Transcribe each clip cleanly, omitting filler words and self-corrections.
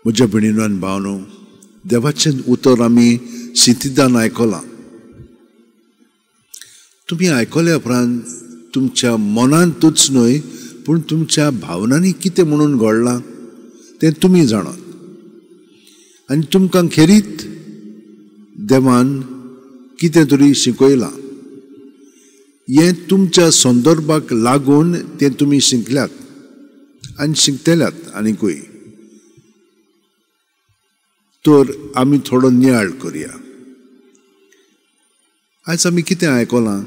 म्हज्या भयणीनो आनी भावनो, देवाचें उतर आमी शिंतिदान आयकलां. तुमी आयकल्या उपरांत तुमच्या मनांतूच न्हय पूण तुमच्या भावनांनी कितें म्हणून घडलां तें तुमी जाणात. आनी तुमकां खेरीत देवान कितें तरी शिकयलां, हें तुमच्या संदर्भाक लागून तें तुमी शिकल्यात आनी शिकतल्यात आनीकूय. तर आमी थोडो नियाळ करया. आयज आमी कितें आयकलां?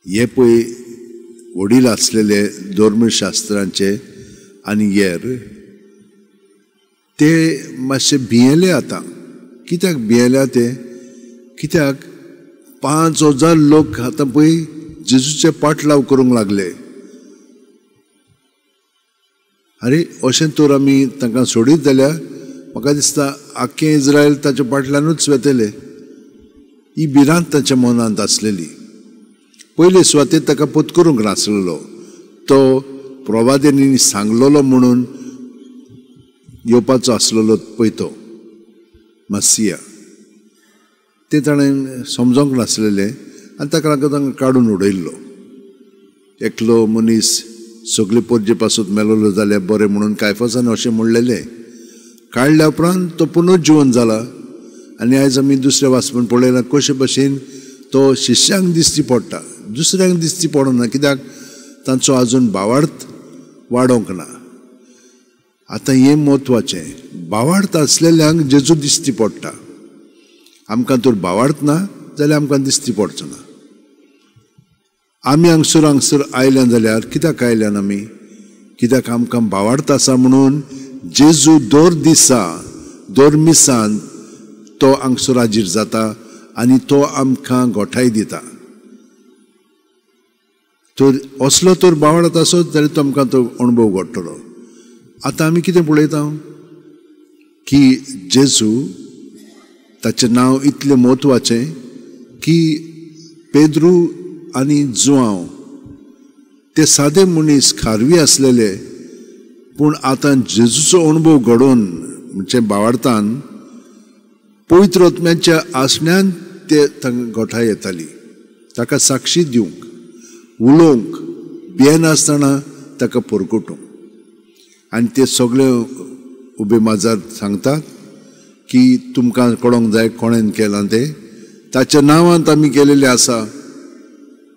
हे पळय वडील आसलेले धर्मशास्त्रांचे आनी हेर ते मातशे भियेले. आतां कित्याक भियेल्या ते? कित्याक 5000 लोक आतां पळय जेजूचे पाटलाव करूंक लागले. आरे अशें तर आमी तांकां सोडीत जाल्यार म्हाका दिसता आख्खें इस्रायल ताच्या फाटल्यानूच वेतले. ही भिरांत ताच्या मनांत आसलेली. पयले सुवातेर ताका पत्करूंक नासलेलो, तो प्रवाद्यांनी सांगलेलो म्हणून येवपाचो आसलेलो पळय तो मसिया, तें ताणें समजोंक नासलेलें आनी ताका लागून तांकां काडून उडयल्लो. एकलो मनीस सगळे पोरजे पासून मेलोलो जाल्यार बरें म्हणून कायफासान अशें म्हणलेलें. काडल्या उपरांत तो पुनर्जिवन जाला. आनी आयज आमी दुसऱ्या वाचपून पळयला कशे भशेन तो शिष्यांक दिश्टी पडटा, दुसऱ्यांक दिश्टी पडना, कित्याक तांचो आजून भावार्थ वाडोवंक ना. आतां हें म्हत्वाचें, भावार्थ आसलेल्यांक जेजू दिश्टी पडटा. आमकां तर भावार्थ ना जाल्यार आमकां दिश्टी पडचो ना. आमी हांगसर हांगसर आयल्यान जाल्यार कित्याक आयल्यान आमी? कित्याक आमकां भावार्थ आसा म्हणून जेजू दर दिसा दर मिसान तो हांगसर हाजीर जाता आनी तो आमकां गोठाय दिता. तर असलो तर भावार्थ आसत जाल्यार तो आमकां तो अणभव घडटलो. आतां आमी कितें पळयता की जेजू ताचें नांव इतलें म्हत्वाचें की पेद्रू आनी जुआंव ते सादे मनीस खारवी आसलेले, पूण आतां जेजूचो अणभव घडोवन म्हणजे भावार्थान पवित्र आत्म्याच्या आसण्यान ते तांकां गोठाय येताली, ताका साक्षी दिवंक, उलोवंक, भियेनासतना ताका परगटूंक. आनी ते सगळे उबे माजार सांगतात की तुमकां कळोंक जाय कोणेन केलां तें, ताच्या नांवांत आमी केलेलें आसा.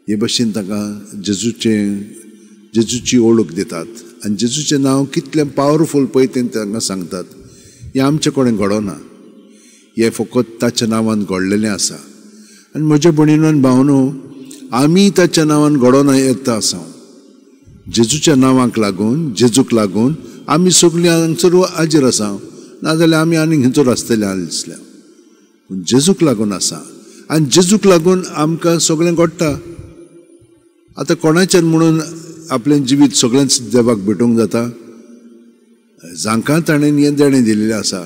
हे भशेन तांकां जेजूची वळख दितात आनी जेजूचें नांव कितलें पावरफूल पळय तें तांकां सांगतात. हें आमचे कडेन घडोना, हें फकत ताच्या नांवान घडलेलें आसा. आनी म्हज्या भयणीनो आनी भावनो, आमी ताच्या नांवान घडोना येता आसा. जेजूच्या नांवाक लागून, जेजूक लागून आमी सगळीं हांगसर हाजीर आसा, नाजाल्यार आमी आनी खंयसर आसतले दिसल्या. पूण जेजूक लागून आसा आनी जेजूक लागून आमकां सगळें घडटा. आतां कोणाच्यान म्हणून आपलें जिवीत सगळेंच देवाक भेटूंक जाता? जांकां ताणें हें देणें दिलेलें आसा,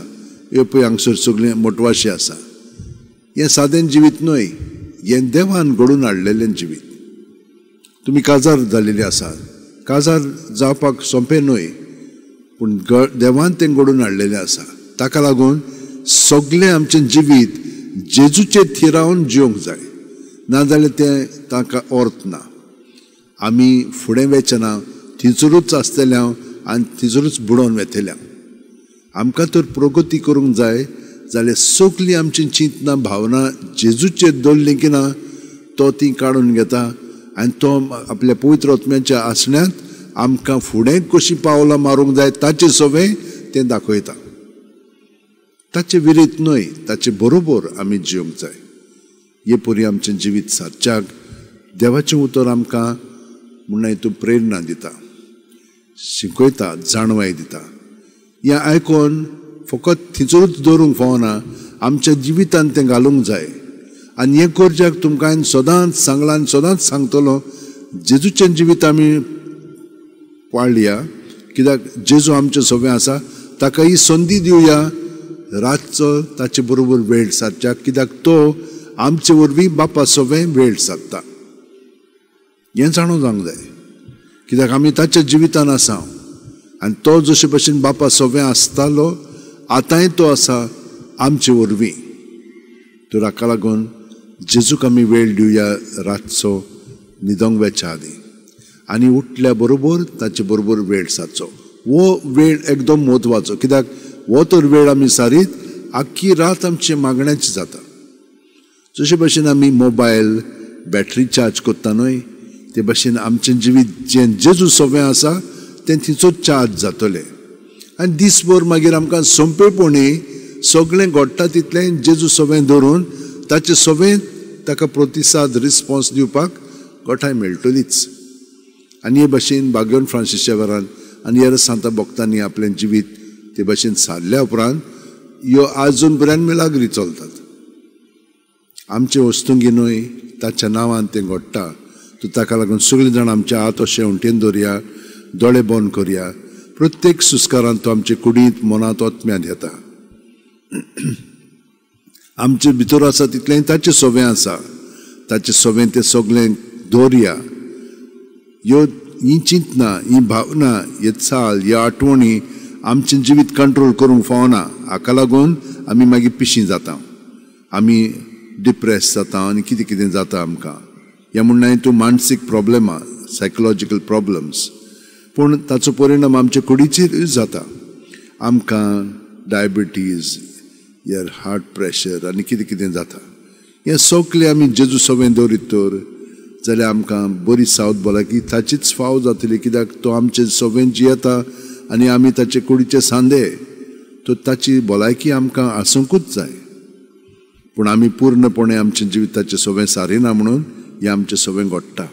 ह्यो पळय हांगसर सगळें मोटवाशें आसा. हें सादें जिवीत न्हय, हें देवान घडोवन हाडलेलें जिवीत. तुमी काजार जालेलीं आसा, काजार जावपाक सोंपें न्हय, पूण देवान तें घडोवन हाडलेलें आसा. ताका लागून सगळें आमचें जिवीत जेजूचेर थिरावन जिवंक जाय, नाजाल्यार तें ताका अर्थ ना. आमी फुडें वेचना, थंयसरूच आसतले हांव आनी थंयसरूच बुडोवन वेतले हांव. आमकां तर प्रगती करूंक जाय जाल्यार सगळीं आमची चिंतनां भावना जेजूचेर दवरलीं की ना, तो ती काडून घेता आनी तो आपल्या पवित्र आत्म्याच्या आसण्यांत आमकां फुडें कशीं पावलां मारूंक जाय ताचें सवें तें दाखयता. ताचे विरीत न्हय, ताचे बरोबर आमी जिवंक जाय. हे परी आमचें जिवीत सारच्याक देवाचें उतर आमकां म्हणून तूं प्रेरणा दिता, शिकयता, जाणवाय दिता. हें आयकून फकत थंयसरूच दवरूंक फावना, आमच्या जिवितांत तें घालूंक जाय. आनी हें करच्याक तुमकां हांवें सदांच सांगलां आनी सदांच सांगतलो, जेजूचें जिवीत आमी पाळया, कित्याक जेजू आमचें सगळें आसा. ताका ही संदी दिवया रातचो ताचे बरोबर वेळ सारच्याक, कित्याक तो आमचे वरवीं बापा सगळें वेळ सारता. हें जाणून जावंक जाय, कित्याक आमी ताच्या जिवितान आसा आनी तो जशे भशेन बापा सोवें आसतालो आतांय तो आसा आमचे वरवीं. तर हाका लागून जेजूक आमी वेळ दिवया रातचो न्हिदोंक वेच्या आदीं आनी उठल्या बरोबर ताचे बरोबर वेळ सारचो. हो वेळ एकदम म्हत्वाचो, कित्याक हो तर वेळ आमी सारीत आख्खी रात आमची मागण्याची जाता. जशे भशेन आमी मोबायल बॅटरी चार्ज करता न्हय, ते भशेन आमचें जिवीत जें जेजू सोवें आसा तें थिंचोच चार्ज जातलें आनी दीसभर मागीर आमकां सोंपेपणी सगळें घडटा तितलें जेजू सोवें धरून ताचे सोवें ताका प्रतिसाद रिस्पोन्स दिवपाक गोठाय मेळटलीच. आनी हे भशेन बागेवन फ्रांसीस शेवरान आनी हेर सांता भक्तांनी आपलें जिवीत ते भशेन सारल्या उपरांत ह्यो आजून पर्यंत मिलाग्री चलतात. आमचे वस्तुंगी न्हय ताच्या नांवान तें घडटा. तर ताका लागून सगळीं जाणां आमच्या हात अशें उंटेन दवरया, दोळे बंद करया. प्रत्येक सुस्कारान तो आमचे कुडींत मनांत आत्म्यांत येता. आमचे भितर आसा तितलें ताचें सोवें आसा, ताचें सोवें तें सगळें दवरया. ह्यो हीं चिंतना, ही भावना, हे चाल, ह्यो आठवणी आमचें जिवीत कंट्रोल करूंक फावना. हाका लागून आमी मागीर पिशीं जाता, आमी डिप्रेस जाता आनी कितें कितें जाता आमकां. ह्या म्हणणें तूं मानसीक प्रॉब्लेमां, सायकोलॉजिकल प्रॉब्लम्स, पूण ताचो परिणाम आमचे कुडीचेर जाता. आमकां डायबिटीज, यर हार्ट प्रेशर आनी कितें कितें जाता. हें सगळें आमी जेजू सोवें दवरीत तर जाल्यार आमकां बरी सावत भलायकी ताचीच फाव जातली, कित्याक तो आमचे सोवें जियेता आनी आमी ताचे कुडीचे सांदे. तर ताची भलायकी आमकां आसूंकूच जाय. पूण आमी पूर्णपणे आमचें जिविताचें सोवें सारिना म्हणून हें आमचें सोवें घडटा.